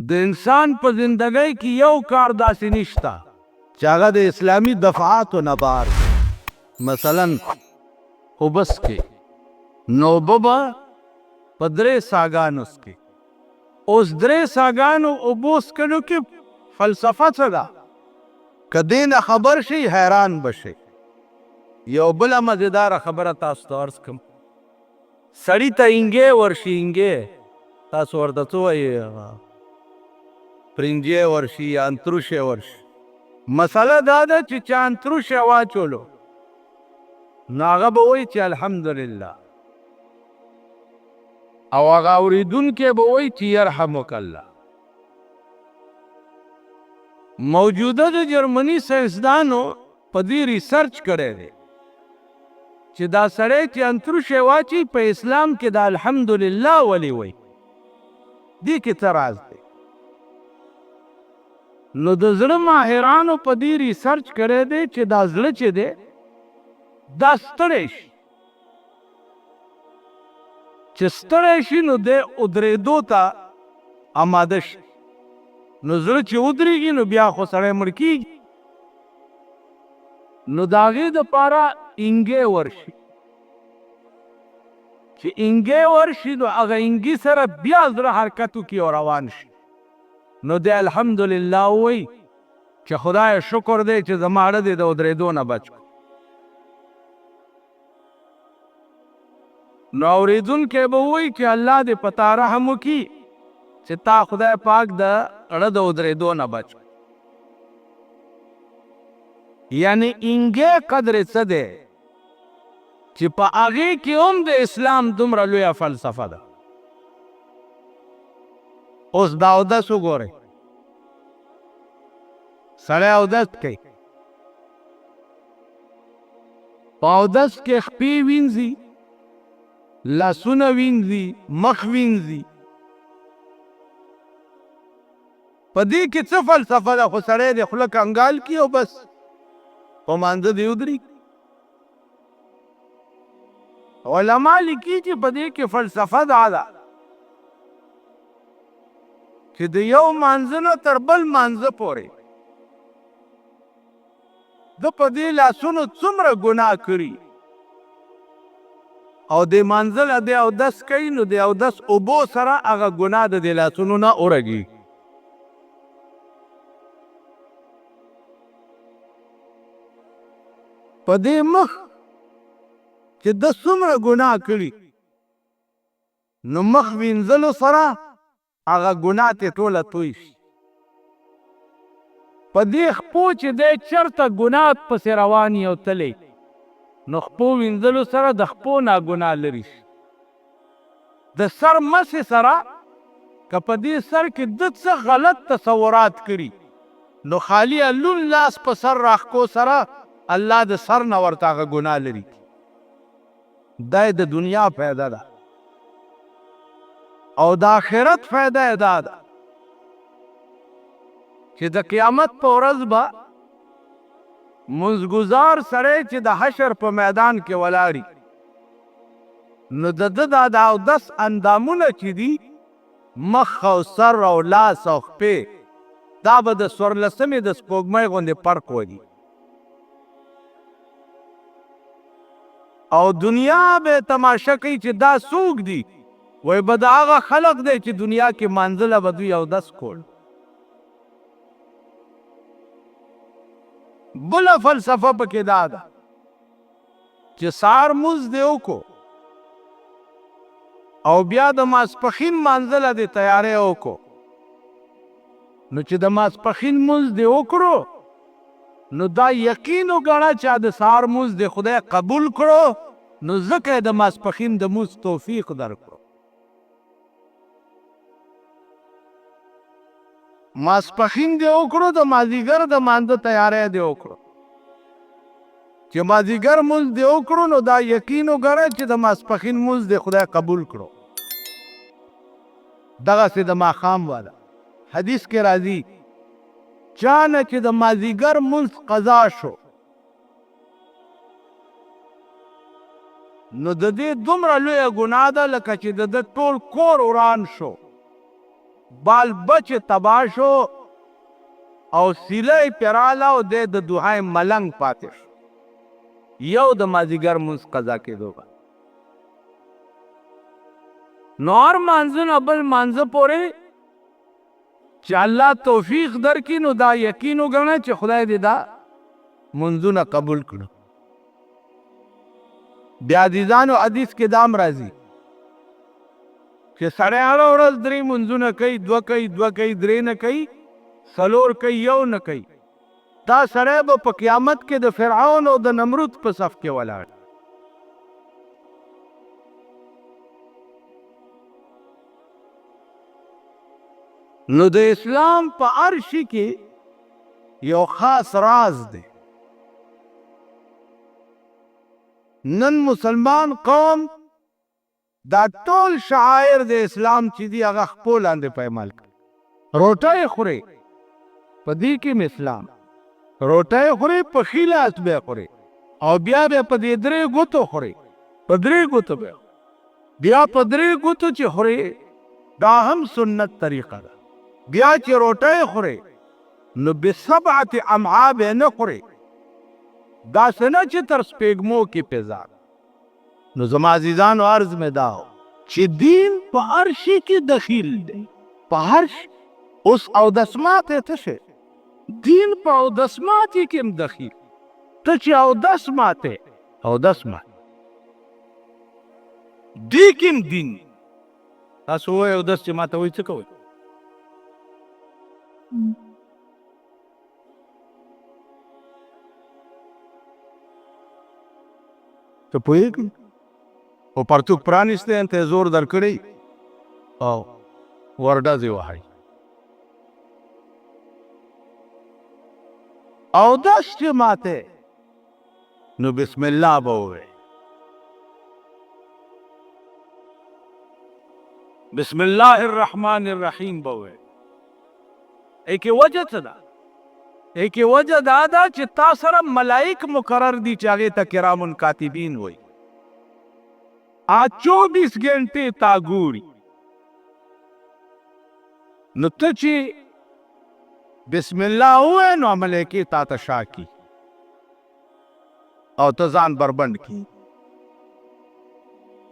د انسان په زندګۍ کې یو کار داسې نشته چې هغه د اسلامي دفعاتو نه بهر دی. مثلا اوبه څکې، نو اوبه به په درې څاګانو څکې. اوس درې څاګانو اوبو څکلو کې فلسفه څه ده؟ که دې نه خبر شئ حیران به شئ. یو بله مزیداره خبره تاسو ته عرض کړم. سړي ته اینګی ورشي، اینګی تاسو ورته څه وایئ؟ هغه پرنجی ورشي یا انتروشی ورشي. مسله دا ده چې چا انتروشی واچولو نو هغه به وایي چې الحمدلله، او هغه اوریدونکی به وایي چې یرحمک الله. موجوده د جرمني ساینسدانو په دې ریسرچ کړی دی چې دا سړی چې انتروشی واچوي په اسلام کې دا الحمدلله ولې وایي، دې کې څه راز دی؟ نو د زړه ماهرانو په دې ریسرچ کړی دی چې دا زړه چې دی دا ستړی شي، چې ستړی شي نو دی ودرېدو ته اماده شي، نو زړه چې ودرېږي نو بیا خو سړی مړ کېږي، نو د هغې دپاره اینګی ورشي، چې اینګی ورشي نو هغه اینګي سره بیا زړه حرکت وکړي او روان شي، نو دی الحمدلله ووایي چې خدایه شکر دی چې زما زړه دې د ودرېدو نه بچ کړو. نو اورېدونکی به ووایي چې الله دې په تا رحم وکړي چې تا خدای پاک د زړه د ودرېدو نه بچ کړو. یعنې اینګی قدر څه دی چې په هغې کې هم د اسلام دومره لویه فلسفه ده. اوس دا اودس وګورئ، سړی اودس کوي، په اودس کې خپې وینځي، لاسونه وینځي، مخ وینځي. په دې کې څه فلسفه ده؟ خو سړی دې خوله کنګال کړي او بس په مانځه دې ودرېږي. علما لیکي چې په دې کې فلسفه دا ده چې د یو مانځه نه تر بل مانځه پورې ده په دې لاسونو څومره ګناه کړي او د مانځه له دی اودس کوي، نو د اودس اوبو سره هغه ګناه د دې لاسونو نه ورګي. په دې مخ چې ده څومره ګناه کړي، نو مخ وینځلو سره هغه ګناه ترې ټوله توی شي. په دې خپو چې دی چرته ګناه پسې روان وي او تللی، نو خپو وینځلو سره د خپو نه ګناه لرې شي. د سر مسې سره که په دې سر کې ده څه غلط تصورات کړي، نو خالي لون لاس په سر راښکو سره الله د سر نه ورته هغه ګناه لرې کړي. دا یې د دنیا فایده ده او د آخرت فایده یې دا ده چې د قیامت په ورځ به منځګزار سړی چې د حشر په میدان کې ولاړي، نو د ده دا د اودس اندامونه چې دي، مخ او سر او لاس او خپې، دا به د څوارلسمې د سپوږمۍ غوندې پرق وهي او دنیا به تماشه کوي چې دا څوک دي؟ وایي به دا هغه خلق دی چې دنیا کې مانځله به دوی اودس کول. بله فلسفه پکې دا ده چې سهار لمونځ دې وکړو او بیا د ماسپښین مانځله دې تیاری وکړو، نو چې د ماسپښین لمونځ دې وکړو نو دا یقین وګڼه چې د سهار لمونځ دې خدای قبول کړو، نو ځکه یې د ماسپښین د لمونځ توفیق درکړو. ماسپښین دې وکړو، د مازیګر د مانځه تیاری دې وکړو، چې مازیګر مونځ دې وکړو نو دا یقین وګڼه چې د ماسپښین مونځ دې خدای قبول کړو. دغسې د ماښام والا حدیث کې راځي، چا نه چې د مازیګر مونځ قضا شو نو د دې دومره لویه ګناه ده لکه چې د ده ټول کور وران شو. بال بچ تباه شو او سیله یې پرې راله او دی د دوهای ملنګ پاتې شو. یو د مازیګر لمونځ قضا کېدو به نو هر مانځه نه بل مانځه پورې چې الله توفیق درکړي، نو دا یقین وګڼه چې خدای دې دا منځونه قبول کړو. بیا عزیزانو، حدیث کې دام راځي چې سړی هره ورځ درې منځونه کوي، دوه کوي، دوه کوي، درې نه کوي، څلور کوي، یو نه کوي، دا سړی به په قیامت کې د فرعون او د نمرود په صف کې ولاړ. نو د اسلام په هر شي کې یو خاص راز دی. نن مسلمان قوم دا ټول شعائر د اسلام چې دي، هغه خپل لاندې پایمال کړ. روټۍ خوري، په دې کې اسلام. روټۍ خوري، په ښي لاس به خوري او بیا به په دې درې ګوتو خوري، په درې ګوتو به بیا په درې ګوتو چې خوري، دا هم سنت طریقه ده. بیا چې روټۍ خوري، نو بسبعة امعاء به نه خوري، داسې نه چې تر سپېږمو کې پیزار. نو زما عزیزانو، عرض مې دا چې دین په هر شي کې دخیل دی، په هر شي. اوس اودس ماته څه شي؟ دین په اودس ماتي کې هم دخیل. ته چې اودس ماته، اودس ماته، دې کې هم دین. تاسو وایئ اودس چې ماته وایي، څه کوئ؟ ته پوهېږې؟ او پرتوګ پرانیستی ته زور درکړی او ورډزې وهي. اودس چې ماته، نو بسم الله به ووایې، بسم الله الرحمن الرحیم به ووایې. کې وجه څه ده؟ کې وجه دا ده چې تا سره ملائک مقرر دي چې هغې ته کرام کاتبین وایي. آ 24 ګنټې تا ګوري. نو ته چې بسم الله ووایې، نو ملائکې تا ته شا کی او ته ځان بربنډ کی،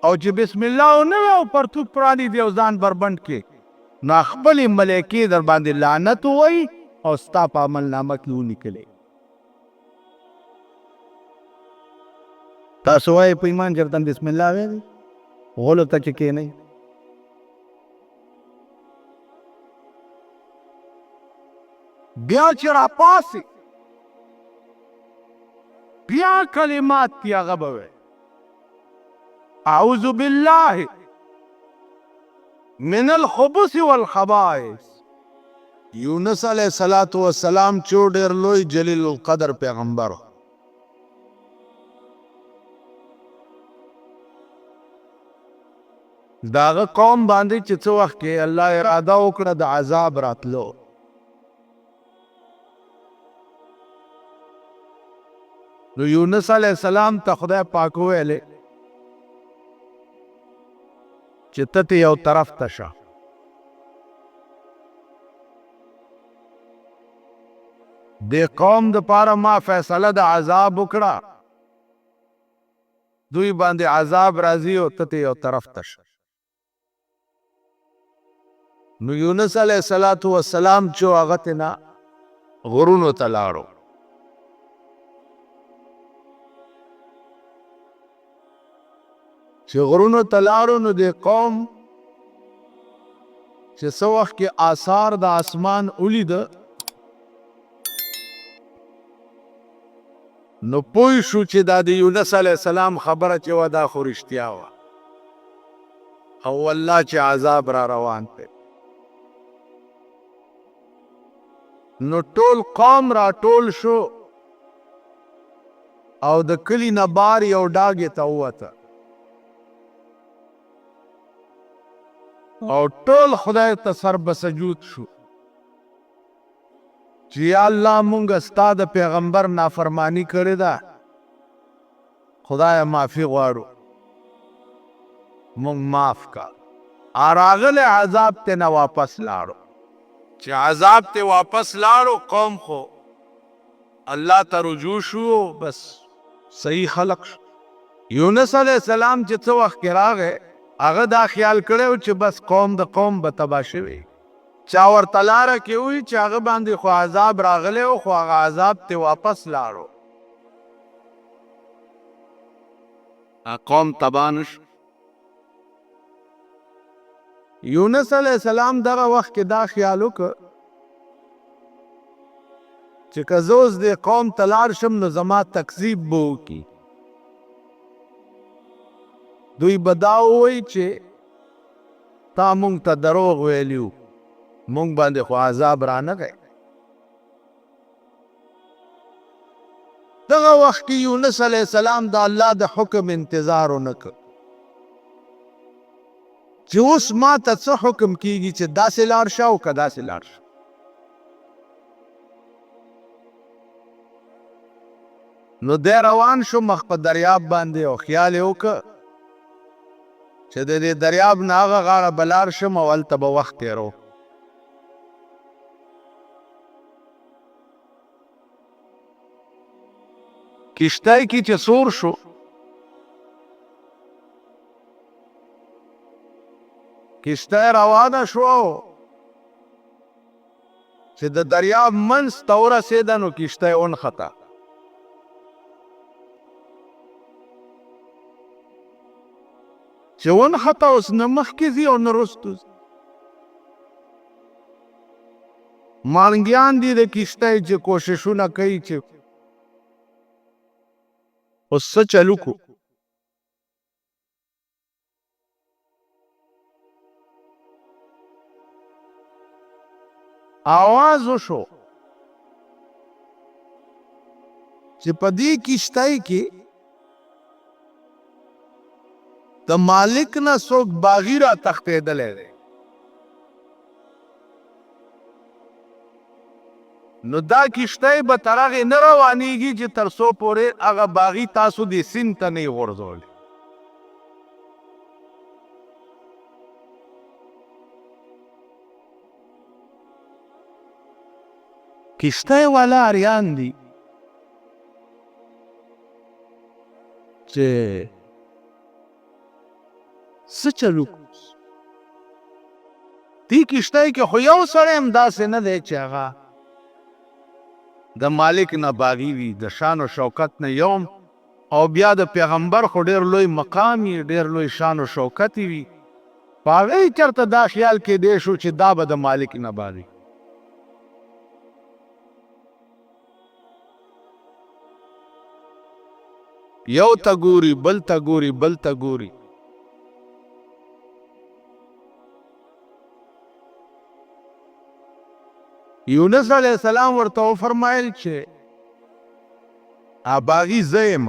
او چې بسم الله ونه وایې او پرتوګ پرانیزې او ځان بربنډ کې، نو خپلې ملائکې در باندې لعنت ووایي او ستا په عمل نامه کې ولیکلې. تاسو وایئ په ایمان چېرته بسم الله ویلې؟ غولو ته چې کښېنئ. بیا چې راپاڅې، بیا کلمات دي، هغه به وایې: اعوذ بالله من الخبث والخبائث. یونس علیه الصلاة والسلام چې ډېر لوی جلیل القدر پیغمبر، داغه قوم باندې چې څه وخت کې الله اراده وکړه د عذاب راتلو، نو یونس علیه السلام ته خدای پاک وویلې چې ته ته یو طرف ته شه. د قوم د پاره ما فیصله د عذاب وکړه، دوی باندې عذاب راځي او ته ته یو طرف ته شه. نو یونس علیه الصلاة والسلام چې هغه ته نه غرونو ته لاړو. چې غرونو ته لاړو، نو د قوم چې څه وخت کې آثار د اسمان ولید، نو پوه شو چې دا د یونس علیه السلام خبره چې وه، دا خو رښتیا وه او والله چې عذاب را روان دی. نو ټول قوم را ټول شو او د کلی نه بار یو ډاګې ته ووته او ټول خدای ته سر بسجود شو چې یا الله، مونږ ستا د پیغمبر نافرمانی کړې ده، خدای معافي غواړو، مونږ معاف کا. راغلی عذاب ته نه واپس لاړو. چې عذاب ته واپس لاړو، قوم خو الله ته رجوع شو، بس صحیح خلق شو. یونس علیه السلام چې څه وخت کې راغی، هغه دا خیال کړی چې بس قوم د قوم به تباه شوي. چا ورته لاره کې وویل چې هغه باندې خو عذاب راغلی و، خو هغه عذاب ته واپس لاړو، قوم تباه نه شو. یونس علیه السلام دغه وخت کې دا خیال وکړ چې که زه اوس دې قوم ته لاړ شم نو زما تکذیب به وکړي، دوی به دا ووایي چې تا مونږ ته دروغ ویلي وو، مونږ باندې خو عذاب رانغی. دغه وخت کې یونس علیه السلام د الله د حکم انتظار ونه کړ چې اوس ما ته څه حکم کیږي، چې داسې لاړ شه او که داسې لاړ شه. نو دی روان شو مخ په دریاب باندې، او خیال یې وکړ چې د دې دریاب نه هغه غاړه به لاړ شم او هلته به وخت تېروم. کشتۍ کې چې سور شو، کشتۍ روانه شوه، چې د دریاب منځ ته ورسېده نو کشتۍ ونښته. چې ونښته، اوس نه مخکې ځي او نه وروستو ځي. ماڼګیان دي د کشتۍ چې کوششونه کوي چې اوس څه چل وکړو. آواز وشو چې په دې کشتۍ کې د مالک نه څوک باغي را تښتېدلی دی، نو دا کشتۍ به تر هغې نه روانېږي چې تر څو پورې هغه باغي تاسو دې سیند ته نه غورځولی. کشتۍ والا اریان دي چې څه چل وکړو، دې کشتۍ کې خو یو سړی هم داسې نه دی چې هغه د مالک نه باغي وي، د شان او شوکت نه یوم، او بیا د پیغمبر خو ډېر لوی مقام یې، ډېر لوی شان او شوکت وي، په هغه یې چېرته دا خیال کېدی شو چې دا به د مالک نه باغي؟ یو ته ګوري، بل ته ګوري، بل ته ګوري. یونس علیه السلام ورته وفرمایل چې باغي زه یم،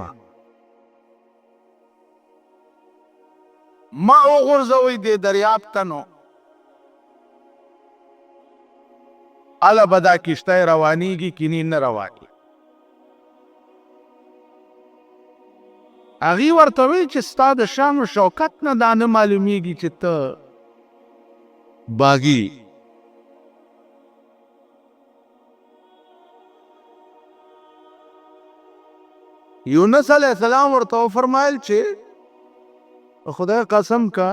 ما وغورځوئ دې دریاب ته، نو هله به دا کښتۍ روانېږي، کینې نه روانېږي. هغې ورته ویل چې ستا د شان او شوکت نه دا نه معلومیږي چې ته باغي. یونس علیه السلام ورته وفرمایل چې خدای قسم کا،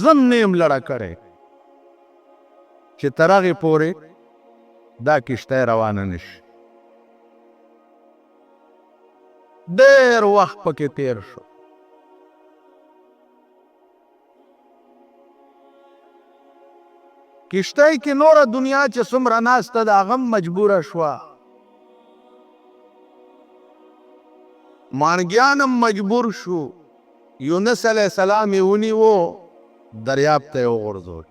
زم نه یم لړه کړی چې تر هغې پورې دا کښتۍ روانه نشي. ډېر وخت پکې تیر شو. کښتۍ کې نوره دنیا چې څومره ناسته ده، هغه هم مجبوره شوه، ماڼګیان هم مجبور شو. یونس علیه السلام یې ونیو، دریاب ته یې وغورځول.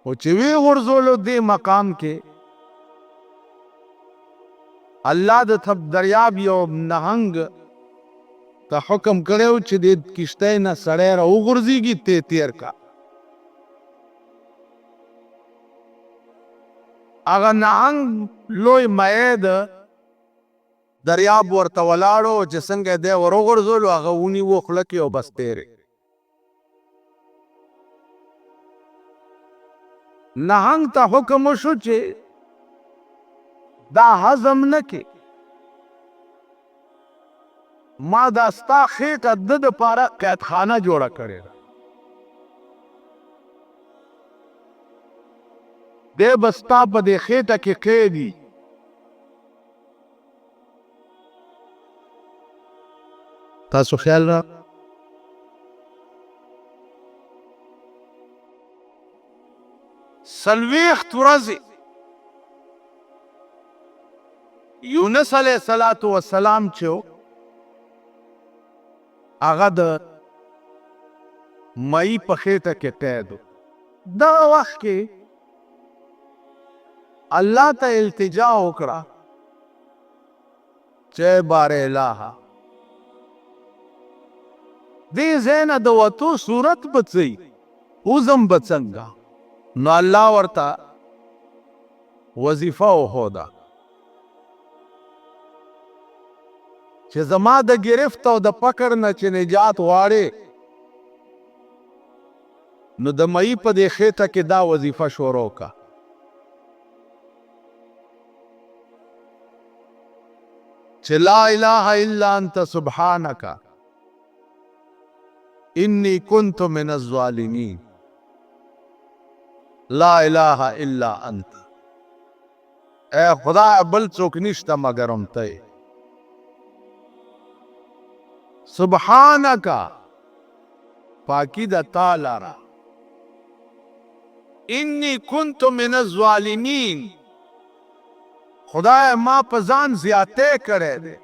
خو چې ویې غورځولو، دې مقام کې الله د دریاب یو نهنګ ته حکم کړی و چې د کښتۍ نه سړی را وغورځېږي، ته تیر کا. هغه نهنګ لوی مې د دریاب ورته ولاړو، چې څنګه دی ور وغورځولو، هغه ونیو خوله کې او بس تېرې. نهنګ ته حکم وشو چې دا هضم نه کې، ما دا ستا خېټه د دپاره قیدخانه جوړه کړې ده، دی به ستا په دې خېټه کې قیدي. تاسو خیال را 40 ورځې یونس علیه الصلاة والسلام چې هغه د مئی په خېټه کې قید، دغه وخت کې الله ته التجا وکړه چې بار الہ، دې ځای نه د وتو صورت به څه وي، وځم به څنګه؟ نو الله ورته وظیفه وښوده چې زما د گرفت او د پکړ نه چې نجات غواړې، نو د مئی په دې خېټه کې دا وظیفه شروع کا. چې لا اله الا انت سبحانك انی كنت من الظالمین، لا اله الا انت، اے خدا بل څوک نشته مګر هم ته، سبحانك پاکی د تا لره، انی كنت من الظالمین، خدای ما په ځان زیاتی کړی دی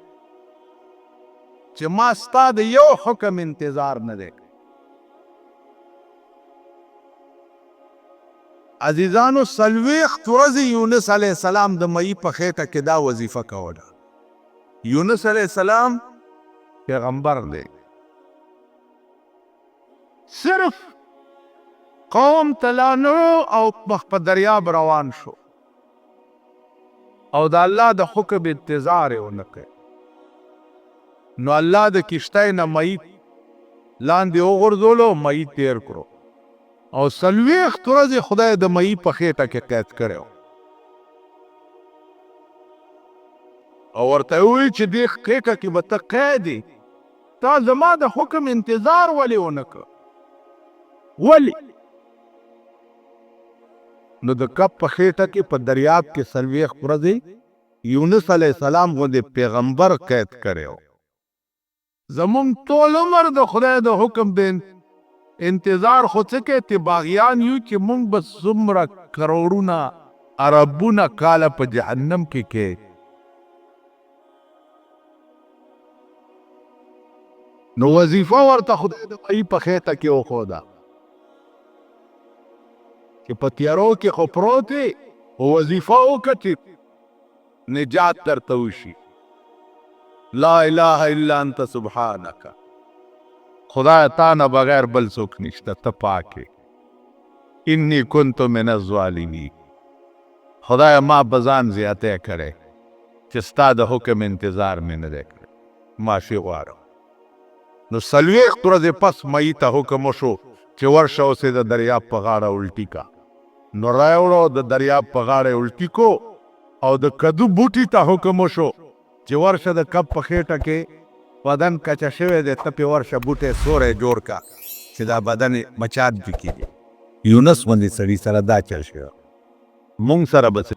چې ما ستا د یو حکم انتظار نه دی. عزیزانو، 40 ورځې یونس علیه السلام د مئی په خېټه کې دا وظیفه کوله. یونس علیه السلام پیغمبر دی، صرف قوم ته لا نه او مخ په دریاب روان شو او د الله د حکم انتظار یې ونه کړ. نو الله د کښتۍ نه مئی لاندې وغورځولو، مئی تیر کړو او 40 ورځې خدای د مئی په خېټه کې قید کړی او ورته یې وویل چې دې خېټه کې به ته قید یې، تا زما د حکم انتظار ولې ونه کړ؟ ولې؟ نو د کب په خېټه کې په دریاب کې 40 ورځې یونس علیه السلام غوندې پیغمبر قید کړی. زمونږ ټول عمر د خدای د حکم د انتظار خو څه کې ته باغیان یو چې مونږ به څومره کروڑونه اربونه کاله په جهنم کې کې. نو وظیفه ورته خدای د مئی په خېټه کې وښوده چې په تیارو کې خو پروت وي، خو وظیفه وکړه چې نجات درته وشي. لا اله الا انت سبحانك، خدای تا نه بغیر بل څوک نشته، ته پاک یې، انی كنت من الظالمین، خدای ما په ځان زیاتی کړی چې ستا د حکم انتظار مې نه دی کړی، معافي غواړم. نو 40 ورځې پس مئی ته حکم وشو چې ورشه اوس یې د دریاب په غاړه الټي کا. نو راوړو د دریاب په غاړه الټي کو او د کدو بوټي ته حکم وشو چې ورشه د کب په خېټه کې بدن کچه شوی دی، ته پې ورشه بوټی سوری جوړ کا چې دا بدن مچان پکې دي. یونس غوندې سړي سره دا چل شوی، مونږ سره به څه